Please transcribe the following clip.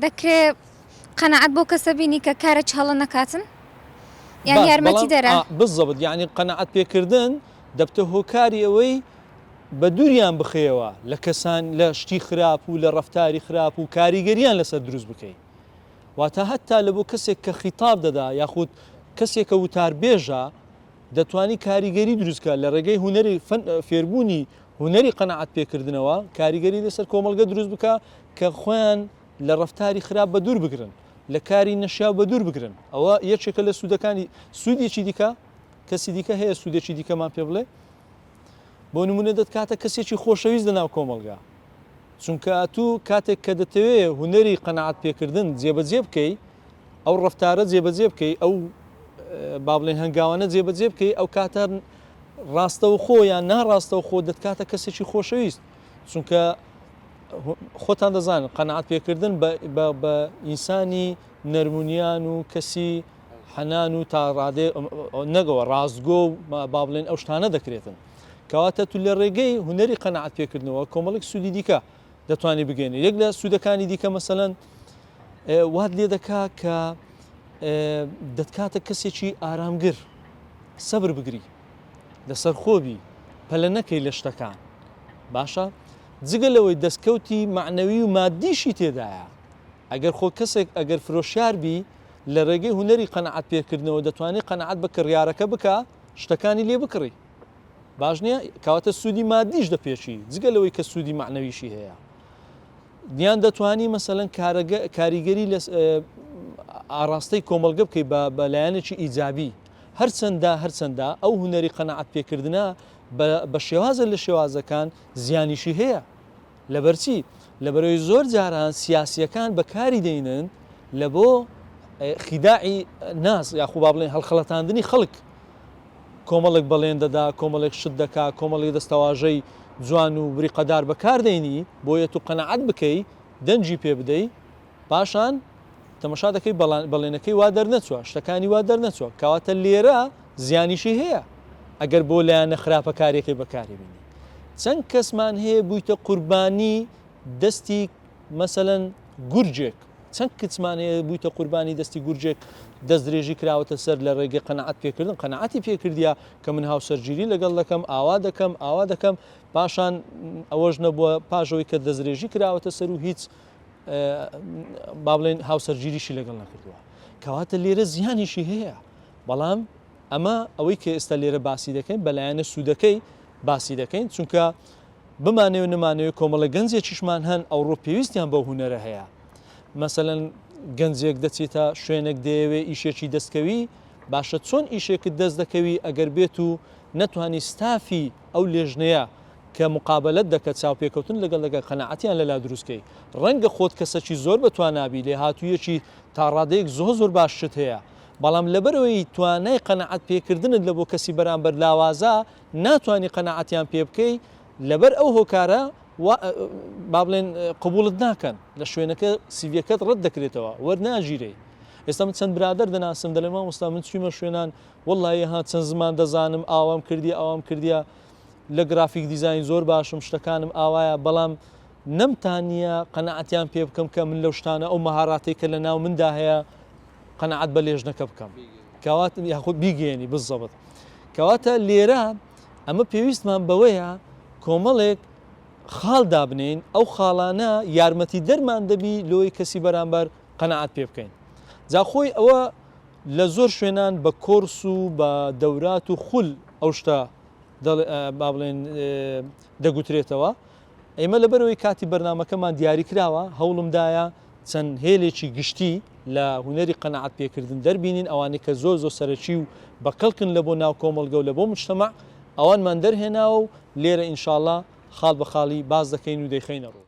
دەکرێ قەناعەت بەو کەسە بینی کە کارێکی هەڵە نەکاتن؟ یان یارمەتی دەرە؟ بزەبت یعنی قەناعەت پێکردن دەبتە هۆکاری ئەوەی بە دووریان بخەیەوە لە کەسان لە شتی خراپ و لە ڕەفتاری خراپ و کاریگەریان لەسەر دروست بکەی واتە هەتا لە بۆ کەسێک کە خیتاب دەدا یاخود کەسێکە وتاربێژە دەتوانی کاریگەری دروست کە لە ڕێگەی هونەری فێربوونی هونەری قەناعەت پێکردنەوە کاریگەری لەسەر کۆمەڵگە دروست بکە کە خۆیان لە ڕەفتاری خراپ بە دوور بگرن لە کاری نەشیاو بە دوور بگرن ئەوە یەکێکە لە سوودەکانی سوودێکی دیکە کەسی دیکە هەیە سوودێکی دیکەمان پێ بڵێ بۆ نمونە دەتکاتە کەسێکی خۆشەویست لە ناو کۆمەڵگا چونکە ئەتوو کاتێک کە دەتەوێ هونەری قەناعەت پێکردن جێبەجێ بکەی ئەو ڕەفتارە جێبەجێ بکەی ئەو با بڵێن هەنگاوانە جێبەجێ بکەی ئەو کاتە ڕاستەوخۆ یان ناڕاستەوخۆ دەتکاتە کەسێکی خۆشەویست چونکە خۆتان دەزانن قەناعەت پێکردن بە ئینسانی نەرمونیان و کەسی حەنان و تا ڕادێ نەگەوە ڕاستگۆ و با بڵێن ئەو شتانە دەکرێتن کەواتە تو لە ڕێگەی هونەری قەناعەت پێکردنەوە کۆمەڵێک سوودی دیکە دەتوانانی بگەێنی یەک لە سوودەکانی دیکە مەسەلەن وات لێ دەکا کە دەتکاتە کەسێکی ئارامگر سەبر بگری لەسەر خۆبی پەلە نەکەی لە شتەکان باشە جگە لەوەی دەستکەوتی مەعنەوی و مادیشی تێدایە ئەگەر خۆ کەسێک ئەگەر فرۆشیار بی لە ڕێگەی هونەری قەناعەت پێکردنەوە دەتوانێت قەناعەت بە کڕیارەکە بکا شتەکانی لێ بکڕی باش نییە کەواتە سوودی مادیش دەپێچی جگە لەوەی کە سوودی مەعنەویشی هەیە یان دەتوانی مەسەلەن کاریگەری لە ئاڕاستەی کۆمەڵگە بکەی بە لایەنێکی ئیجابی هەرچەندە هەرچەندە ئەو هونەری قەناعەت پێکردنە بە شێوازە لە شێوازەکان زیانیشی هەیە لەبەرچی لەبەرەوەی زۆر جاران سیاسیەکان بەکاری دەینن لە بۆ خیداعی ناس یاخو با بڵێن هەڵخەڵەتاندنی خەڵک کۆمەڵێک بەڵێن دەدا، کۆمەڵێک شت دەکا، کۆمەڵێک دەستەواژەی جوان و بریقەدار بەکار دەینی بۆیە تو قەناعەت بکەی دەنگی پێ بدەی پاشان تەمەشا دەکەی بەڵێنەکەی وا دەرنەچوە شتەکانی وا دەرنەچوە کەواتە لێرە زیانیشی هەیە ئەگەر بۆ لایەنە خراپەکاریەکەی بەکاری بینی چەند کەسمان هەیە بوویتە قوربانی دەستی مەسەلەن گورجێک، چەند کچمان هەیە بوویتە قوربانی دەستی گورجێک، دەستدرێژی کراوەتە سەر لە ڕێگەی قەناعەت پێکردن، قەناعەتی پێکردیە کە من هاوسەرگیری لەگەڵ دەکەم، ئاوا دەکەم، ئاوا دەکەم، پاشان ئەوەش نەبووە، پاش ئەوەی کە دەستدرێژی کراوەتە سەر و هیچ با بڵێن هاوسەرگیریشی لەگەڵ نەکردووە. کەواتە لێرە زیانیشی هەیە، بەڵام ئەمە ئەوەی کە ئێستا لێرە باسی دەکەین بە لایەنە سوودەکەی باسی دەکەین، چونکە بمانەوێ نەمانەوێ کۆمەڵە گەنجێکیشمان هەن ئەوڕۆ پێویستیان بەو هونەرە هەیە. مەسەلەن گەنجێک دەچێتە شوێنێک دەیەوێ ئیشێکی دەستکەوی، باشە چۆن ئیشێکت دەست دەکەوی ئەگەر بێت و نەتوانی ستافی ئەو لێژنەیە کە مقابەلەت دەکە چاوپێکەوتن لەگەڵ دەکە قەناعەتیان لەلا دروست کەی ڕەنگە خۆت کەسەکی زۆر بە توانابی لێهاتوویەکی تا ڕادەیەک زۆر زۆر باشت هەیە بەڵام لەبەرئەوەی توانای قەناعەت پێکردنت لە بۆ کەسی بەرامبەر لاوازە ناتوانی قەناعەتیان پێ بکەی لەبەر ئەو هۆکارە وا با بڵێن قبوڵت ناکەن لە شوێنەکە سیڤیەکەت ڕەت دەکرێتەوە وەرناگیرێی ئێستا من چەند برادەر دەناسم دەڵێ مامۆستا من چوومە شوێنان وەڵڵاهی ها چەند زمان دەزانم ئاوام کردیە ئاوام کردیە لە گرافیک دیزاین زۆر باشم شتەکانم ئاوایە بەڵام نەمتانیە قەناعەتیان پێ بکەم کە من لەو شتانە ئەو مەهاراتەی کە لە ناو مندا هەیە قەناعەت بە لێژنەکە بکەم کەوات یاخود بیگەیەنی بزەبت کەواتە لێرە ئەمە پێویستمان بەوەیە کۆمەڵێک خاڵ دابنێین ئەو خاڵانە یارمەتی دەرمان دەبی لۆی کەسی بەرامبەر قەناعەت پێ بکەین جا خۆی ئەوە لە زۆر شوێنان بە کۆرس و بە دەورات و خول ئەو شتە با بڵێن دەگوترێتەوە ئێمە لەبەرەوەی کاتی بەرنمەکەمان دیاری کراوە هەوڵمدایە چەند هێلێکی گشتی لە هونەری قەناعەت پێکردن دەربینین، ئەوانەی کە زۆر زۆر سەرەکی و بەکەڵکن لە بۆ ناو کۆمەڵگە و لە بۆ مجتەمەع، ئەوانمان دەرهێناوە و لێرە ئینشاڵا خاڵ بە خاڵی باس دەکەین و دەیخەینە ڕوو.